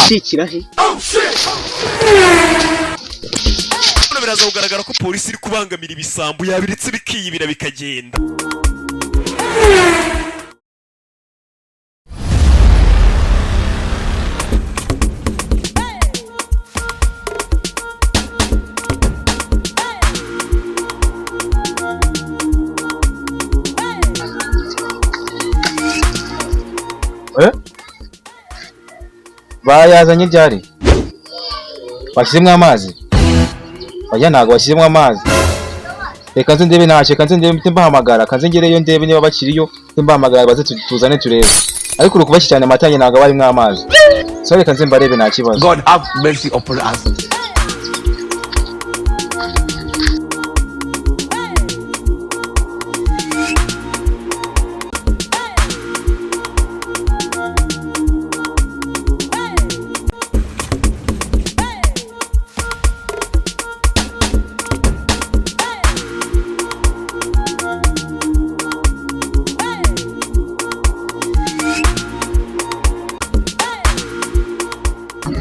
Ucikira he? Hano biraza kugaragara ko polisi iri kubangamira ibisambo, yabiretse bikiyibira bikagenda. Bayazanye ryari? Bashyizemo amazi? Oya, ntabwo bashyizemo amazi. Reka nze ndebe, ntacyo. Reka nze ndebe, mpite mbahamagara. Kanze ngereyo ndebe niba bakiriyo, mpite mbahamagara baze tuzane turebe. Ariko uri kubashyi cyane, amata yanjye ntabwo aba arimo amazi. So reka nze mbarebe, nta kibazo. God have mercy upon us.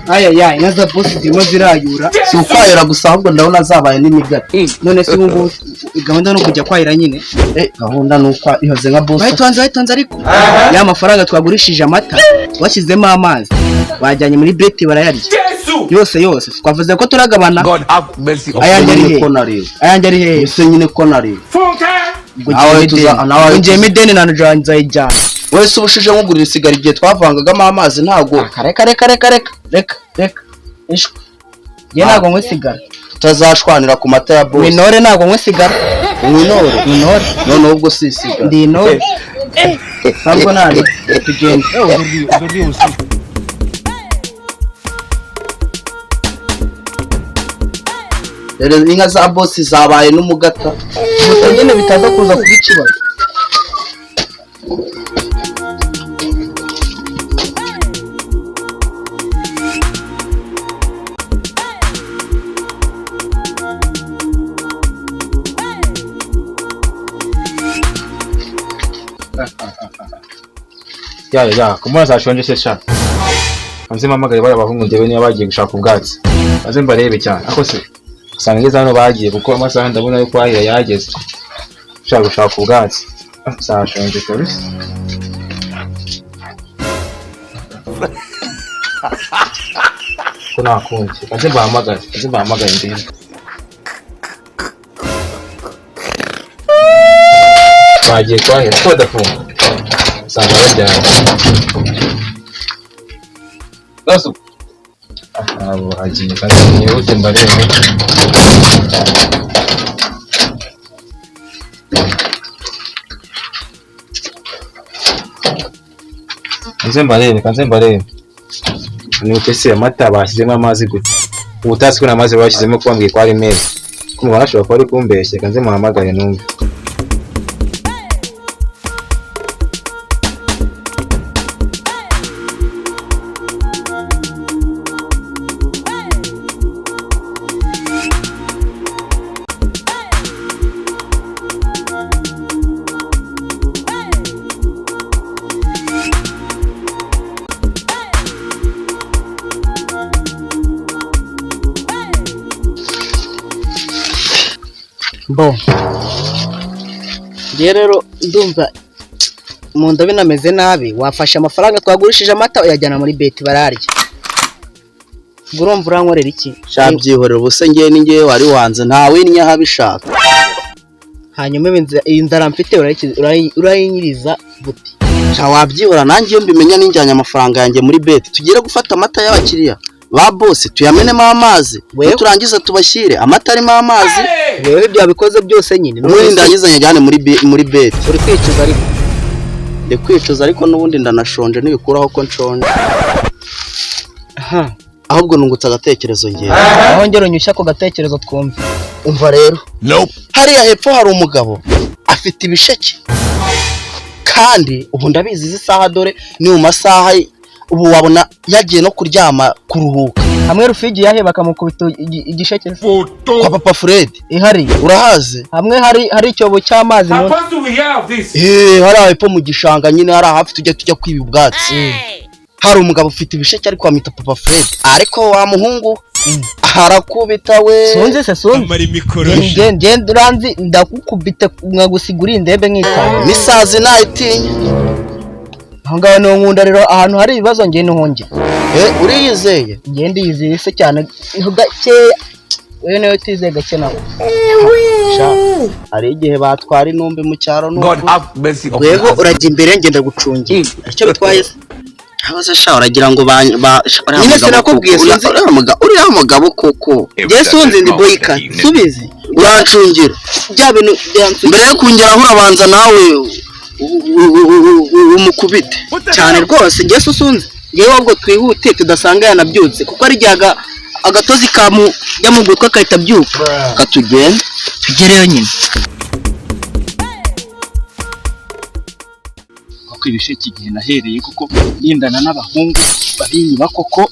Aya ya inka za bosi zirimo zirayura. Si ukwayura gusa, ahubwo ndabona zabaye n'imigati. None se ubu ngubu gahunda ni ukujya kwahira nyine? Eh, gahunda ni ukwa ihoze nka bosi. Bayitonze, bayitonze, ariko ya mafaranga twagurishije amata washyizemo amazi bajyanye muri beti barayarya yose yose. Twavuze ko turagabana. God have mercy upon Ayanjye ari Nyine hehe? ko nareba. Ayanjye ari hehe? Ese nyine ko nareba. Ngo Nawe ngiyemo ideni. nawe Ngo ngiyemo ideni na nzayijyana. Wese ubushije nkugurira isigara igihe twavangagamo amazi, ntabwo Reka, reka, reka, reka, reka, reka, ishwi, njye ntabwo nywa sigara. Tutazashwanira ku mata ya bosi. Intore, ntabwo nywa sigara. Unywa intore? Intore. Noneho ubwo si isigara. Ndi intore ntabwo nari tugenda. Rero inka za bosi zabaye n'umugata. Gusa nyine bitaza kuza kuba ikibazo. Ya ya, kumubona zashonje se sha. Nze mpamagare bariya bahungu ndebe niba bagiye gushaka ubwatsi, baze mbarebe cyane. Ako se usanga ngeze hano bagiye, kuko amasaha ndabona yuko kwahira yageze. Ushaka gushaka ubwatsi. Ah, zashonje kabisa. Ko nta kundi, reka nze mbahamagare, nze mbahamagare ndebe. Bagiye kwahira ko badafunga, usanga baryamye. Gasu. Ntabwo bagiye, kandi nihute mbarebe. Nze mbarebe, kanze mbarebe. Nihute se, amata bashyizemo amazi gute? Ubu utazi ko nta mazi bashyizemo, ko bambwiye ko ari meza. Ko mubona ashobora kuba ari kumbeshya, kanze muhamagare numve. Bo njye rero ndumva mu nda binameze nabi. Wafashe amafaranga twagurishije amata uyajyana muri beti bararya. Ubwo urumva urankorera iki? Sha, byihorera. Ubuse ngewe ni ngewe wari wanze, ntawe nyaha abishaka. Hanyuma iyi nzara mfite urayinyiriza buti? Sha, wabyihora. Nanjye iyo mbimenya ninjyanye amafaranga yanjye muri beti. Tugire gufata amata y'abakiriya ba bosi tuyamenemo amazi, turangiza tubashyire amata arimo amazi. Wewe ibyo wabikoze byose nyine. Ubundi ndangiza nyajyane muri beti. Uri kwicuza ariko. Ndi kwicuza, ariko n'ubundi ndanashonje, ntibikuraho ko nshonje. Aha. Ahubwo nungutse agatekerezo ngewe. Aho ngero unyushya ako gatekerezo twumve. Umva rero, hariya hepfo hari umugabo afite ibisheke, kandi ubu ndabizi izi saha, dore ni mu masaha ubu wabona yagiye no kuryama kuruhuka. Hamwe Rufigi yahe bakamukubita igisheke? Kwa papa Fred. Ihari. Urahazi? Hamwe hari icyobo cy'amazi munsi. Eh, hariya hepfo mu gishanga nyine, hariya hafi tujya kwiba ubwatsi. Hari umugabo ufite ibisheke ariko bamwita Papa Fred, ariko wa muhungu arakubita we. Sunzi se sunzi? Amara imikoro. Ngende uranzi, ndakukubita nkagusiga uri indembe nk'itanu. N'isazi nayitinya. Aho ngaho niho nkunda rero, ahantu hari ibibazo njye niho njya. Eh, uriyizeye? Njye ndiyizeye se cyane, niho gakeya, wewe niwe utizeye gake nawe. Sha, hari igihe batwara intumbi mu cyaro God n'ukuri. have mercy upon Wego, us. urajya imbere, ngenda gucungira icyo bitwaye se? Abaze sha, uragira ngo ba sha, uriya Nyine mugabo sinakubwiye, koko, sinzi- uriya mugabo koko. Njye sunzi ndi boyika subizi. Urancungira? Bya bintu byansubiza. Mbere yo kungeraho urabanza nawe umukubite. Cyane rwose, njye se usunze njyewe, ahubwo twihute tudasanga yanabyutse, kuko ari igihe agatozi kamujya mu gutwi agahita abyuka. Katugenda. Tugereyo nyine. Kuko ibisheke igihe nahereye kuko yindana n'abahungu barinyiba koko,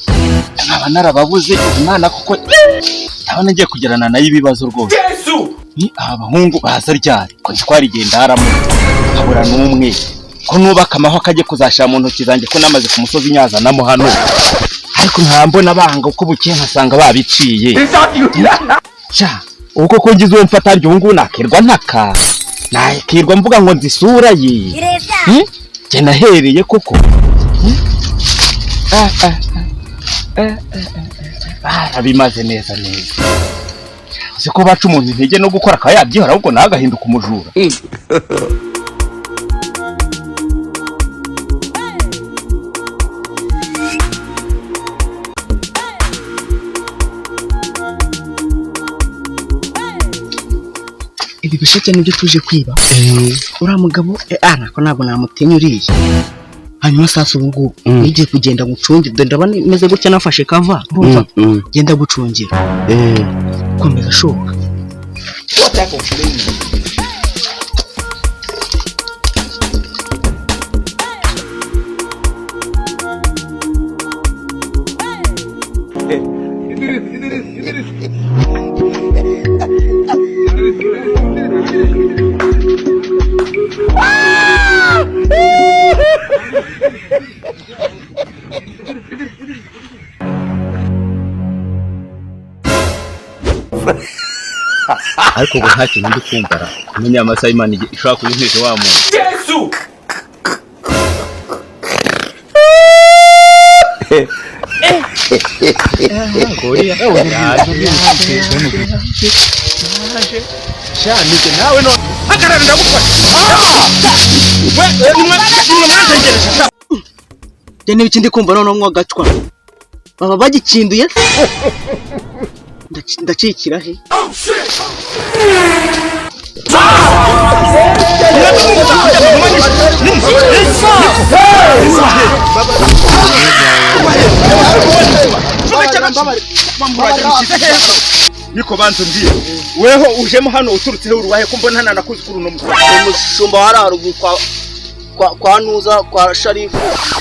nkaba narababuze umwana koko, ndabona ngiye kugirana nayo ibibazo rwose. Ni aba bahungu baza ryari ko nzi ko haramo nkabura n'umwe, ko nubaka amahwa akajya kuzashyira mu ntoki zanjye, ko namaze ku musozi nyazanamo hano, ariko nkaba mbona banga uko bukeye nkasanga babiciye. Sha, ubu koko ngize uwo mfata harya ubu ngubu nakirwa ntaka, nakirwa mvuga ngo nzi isura ye. Hmm? Njye nahereye koko. Hmm? Ah, ah, ah, ah, ah, ah. Barabimaze neza neza. Uzi ko baca umuntu intege no gukora akaba yabyihora, ahubwo nawe agahinduka umujura. Ibi bisheke nibyo tuje kwiba. Uriya mugabo nako ntabwo namutinya uriya. Hanyuma sasa ubu ngubu nigiye kugenda ngucungire, dore ndabona meze gutya nafashe kava, urumva? Genda gucungira, komeza ashoka. Ariko ubu nta kintu ndi kumva ra, kumenya amasaha Imana ishobora kuba inteko wa muntu. Hagarara, ndagufasha. We, nimwe nimwe mwanzengereje sha. Njye n'ibiki ndi kumva noneho mwagacwa baba bagikinduye se? Ndacikira he? Niko banza umbwire, weho ujemo hano uturutse he, uruwahe, ko mbona ntanakuzi kuri uno musore? Umushumba wari haruguru kwa Ntuza, kwa Sharifu,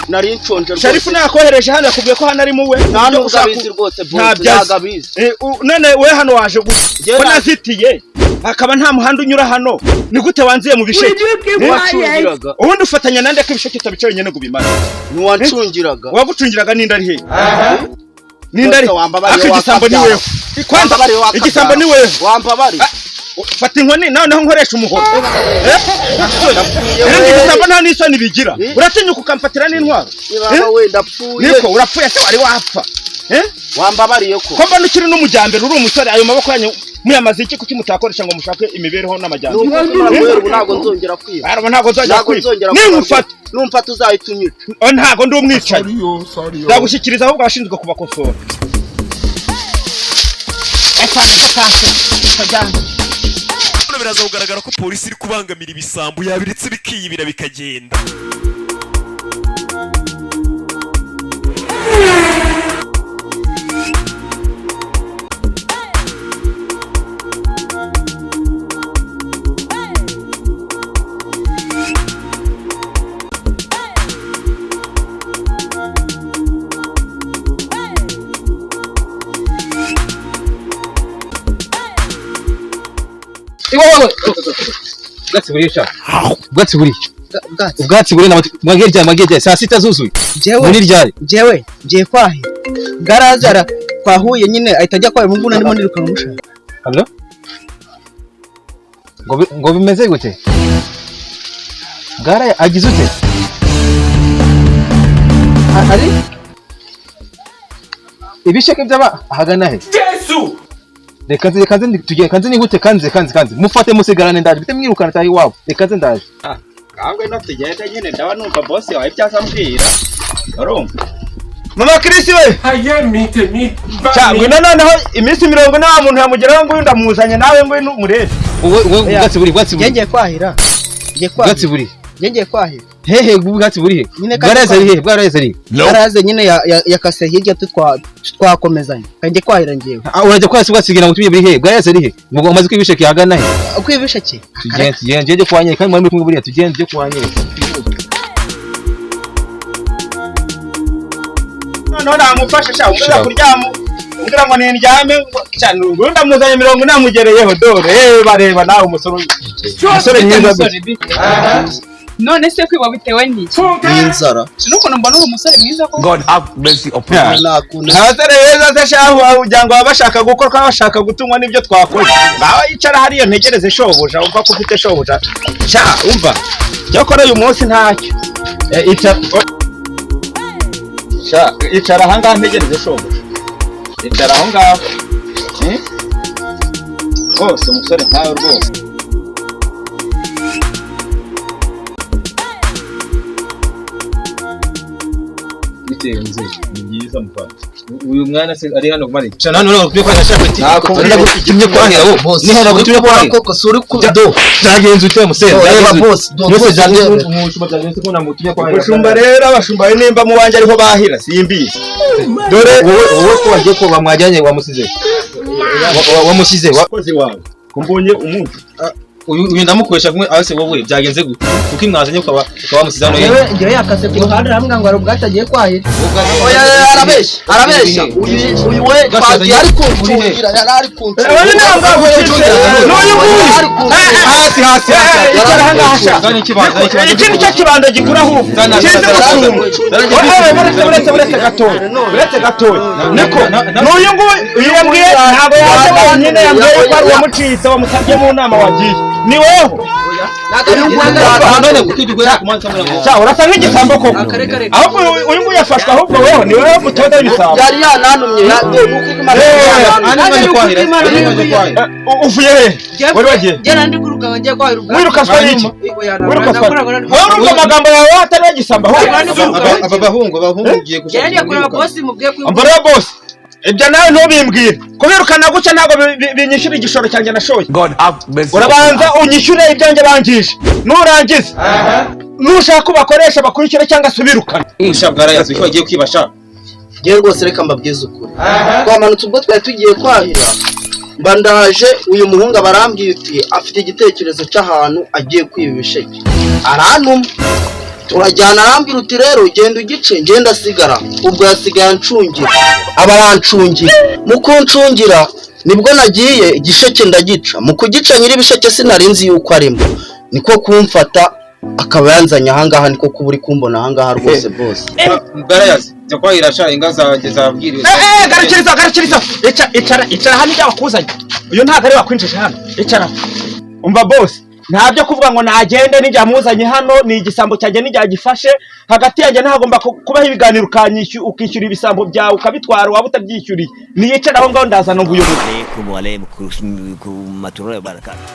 nari nshonje rwose. Sharifu nakohereje hano, yakubwiye ko hano ari muwe? Nta nubwo abizi rwose boss. Ntabyo azi. Ntabwo abizi. None we hano waje gute? Njye Ko nazitiye hakaba nta muhanda unyura hano, ni gute wanziye mu bisheke? Uwancungiraga. Ubundi ufatanya nande ko ibisheke utabica wenyine ngo ubimare? Ntiwancungiraga. Uwagucungiraga ninde? Ari he? Ninde ari? Wambabariye, Ako igisambo ni wakabyara. wewe kwanza. Wambabariye, wakabyara. Igisambo ni wewe. Wambabariye. Fata inkoni noneho nkoresha umuhoro. Rero igisambo nta n'isoni bigira. Eh? Uratinyuka ukamfatira n'intwaro? Niba Eh? wenda apfuye. Niko urapfuye se, wari wapfa? Eh? Wambabariye ko. Ko mbona ukiri n'umujyambere, uri umusore, ayo maboko yanyu muyamaze iki? Kuki mutakoresha ngo mushake imibereho n'amajyambere? Nuko ubu ntabwo nzongera kwiba. Arabo ntabwo nzongera Ntabwo kwiba. nzongera kwiba. Ninkufata. Numfata uzahita unyica. Oh, ntabwo ndi umwicanyi, nzagushyikiriza ahubwo abashinzwe kubakosora. Hano biraza kugaragara ko polisi iri kubangamira ibisambo, yabiretse bikiyibira bikagenda. Ubwatsi buriya, ubwatsi buriya. Ubwatsi. Ubwatsi buri na mwagiye ryari? Mwagiye ryari? Saa sita zuzuye. Njyewe Muri ryari? Njyewe ngiye kwahira, bwarazara twahuye nyine ahita ajya kwahira, ubu ngubu ndimo ndirukanka mushaka. Allo? Ngo bimeze gute? Bwara agize ute? Ari ibisheke by'aba ahagana he? Reka nze, reka nze tugende, kanze nihute, kanze kanze kanze mufate musigarane, ndaje bite mwirukana tahi iwabo, reka nze ndaje. Kangwe no tugende nyine, ndaba numva boss wawe ibyo azambwira, urumva? Mama Chris we! Cya ngwino noneho, iminsi 40 wa muntu yamugeraho, nguyu ndamuzanye nawe, ngwino umurebe. Wowe, wowe, ubwatsi buri, ubwatsi Njye buri? ngiye kwahira, ngiye Ubwatsi kwahira. buri? Njye ngiye kwahira. Hehe? Ubwatsi buri he? Nyine kandi Bwareze ari he? Bwareze ari he? Bwaraze nyine yakase hirya, twakomezanya, kanjye kwahira ngiyewe. Ah, urajya kwasi ubwatsi kugira ngo tujye, buri he? Bwareze ari he? Ngo umaze kwibisheke ahagana he? Uko ibisheke? Tugende, tugende, ngende kwa nyere kandi mwari muri kumwe buriya, tugende tujye kwa nyere. Noneho namufashe sha, umbwira kuryama, umbwira ngo nindyame sha, nguyu ndamuzanye, 40 amugereyeho, dore reba, reba nawe umusore, umusore mwiza gutya. None se kwiba bitewe n'iki? N'inzara. N'ukuntu mbona uri umusore mwiza ko. God have mercy upon us. Nakunda. Abasore beza se shahu, kugira ngo baba bashaka gukora, bashaka gutungwa n'ibyo twakoze. Ngaho yicara hariya ntegereze shobuja, umva ko ufite shobuja sha, umva cyakora uyu munsi ntacyo. Icara sha, icara ahangaha ntegereze shobuja, icara aho ngaho. Eh? Rwose umusore nkawe rwose. Bitewe nzeri. Ni byiza mufata. Uyu mwana se ari hano kumara iki? Hano ntabwo tumye kwahira shaka ati. Nakubwiye. Tumye kwahira wowe. Boss, Ni hano uri tumye kubona kwahira. koko si uri ku do? Byagenze ute musore? Reba boss, do Byose boss, byagenze ndebe. umushumba, byagenze ko namutumye kwahira. Abashumba rero, abashumba nimba mu wanjye ariho bahira simbizi, dore. Wowe, wowe ko wagiye ko bamwajyanye, wamusize. Wamusize. Umukozi wawe ko mbonye umunsi. Uyu ndamukoresha kumwe aho se wowe byagenze gute? Kuko imwazanye ukaba wamusize hano. Njyewe njyewe yakase ku ruhande arambwira ngo hari ubwatsi agiye kwahira. Oya, oya, arabeshya, arabeshya. Uyu we twagiye ari kuncungira, yari ari kuncungira. Oya, ntabwo agucitse. N'uyu nguyu. Yari ari kuncungira. Hasi, hasi, hasi. Icara ahangaha sha. Zana ikibanza, zana ikibanza. Iki nicyo kibando gikura ahubwo Zana, kizi zana, gusumba. zana. Oya, buretse, buretse, buretse gatoya, buretse gatoya, niko n'uyu nguyu, uyu yambwiye ntabwo yaje wenyine, yambwiye yuko ari uwamucitse wamusabye mu nama wagiye, ni weho. None kuko kumanza ngo. Sha, urasa nk'igisambo koko. Ahubwo uyu nguyu yafashwe, ahubwo weho ni wewe mutoza w'ibisambo. Yari yanantumye, nuko Imana yanantumye. Hano kwahira. Hano kwahira. Uvuye he? Wari wagiye? Njye nandi kuruka ngiye kwahira ubwatsi. Wirukaswa n'iki? Wirukaswa wowe? Urumva amagambo yawe atari igisambo ahubwo. Aba bahungu, abahungu ugiye gushaka. Njye ngiye kureba boss mubwiye ko Umva rero boss, ibyo nawe ntubimbwire, kubirukana gutya ntabwo binyishyura igishoro cyanjye nashoye. God have mercy upon Urabanza us. unyishyure ibyanjye bangije, nurangiza nushaka ubakoresha bakwishyure cyangwa se ubirukane. Usha bwarayaze ko wagiye kwibasha. Njyewe rwose reka mbabwize ukuri, twamanutse ubwo twari tugiye kwahira, mba ndaje, uyu muhungu aba arambwiye uti afite igitekerezo cy'ahantu agiye kwiba ibisheke, arantuma turajyana, arambwira uti rero genda ugice, ngenda asigara, ubwo yasigaye ancungira, aba arancungira, mu kuncungira nibwo nagiye igisheke ndagica, mu kugica nyir'ibisheke sinari nzi yuko arimo, niko kumfata akaba yanzanye ahangaha, niko kuba uri kumbona ahangaha rwose bose. Bwarayaze. Jya kwahira sha, inga zanjye zabwiriwe. Eh, garukiriza, garukiriza, icara, icara, icara hano, ibyo wakuzanye uyu ntabwo ari wakwinjije hano, icara. Umva boss, nta byo kuvuga ngo nagende, n'ibyo yamuzanye hano ni igisambo cyanjye n'igihe hagati yanjye ntagomba kubaho ibiganiro, ukishyura ibisambo byawe ukabitwara, waba utabyishyuriye niyicara aho ngaho ndazana ubuyobozi. عليكم وعليكم ورحمة الله وبركاته.